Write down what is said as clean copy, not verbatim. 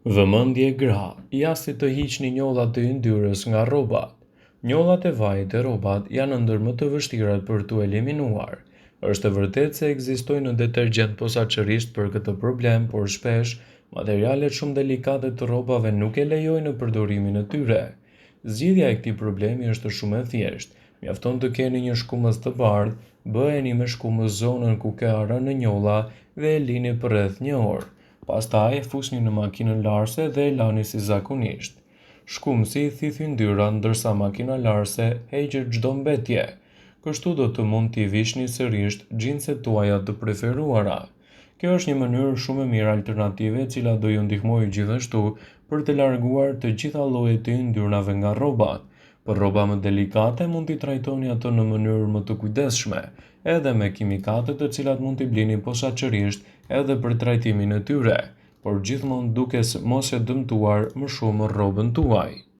Vëmendje gra, ja si të hiqni njollat e yndyrës nga rrobat. Njollat e vajit te rrobat janë ndër më të vështirat për t'u eliminuar. Është e vërtetë se ekzistojnë detergjentë posaçërisht për këtë problem, por shpesh, materialet shumë delikate të rrobave nuk e lejojnë përdorimin e tyre. Zgjidhja e këtij problemi është shumë e thjeshtë. Mjafton të keni një shkumës të bardhë, bëjeni me shkumës zonën ku ka rënë njolla dhe e lini për rreth një orë. Pastaj e fusni në makinën larëse dhe e lani si zakonisht. Shkumësi thith yndyrat ndërsa makina larëse heq çdo mbetje. Kështu do të mund t'i vishni sërish xhinset tuaja të preferuara. Kjo është një mënyrë shumë e mirë alternative e cila do ju ndihmojë gjithashtu për të larguar të gjitha llojet e yndyrnave nga rrobat. Për rroba më delikate mund t'i trajtoni ato në mënyrë më të kujdesshme, edhe me kimikate të cilat mund t'i blini posaçërisht edhe për trajtimin e tyre, por gjithmonë duke mos e dëmtuar më shumë rrobën tuaj.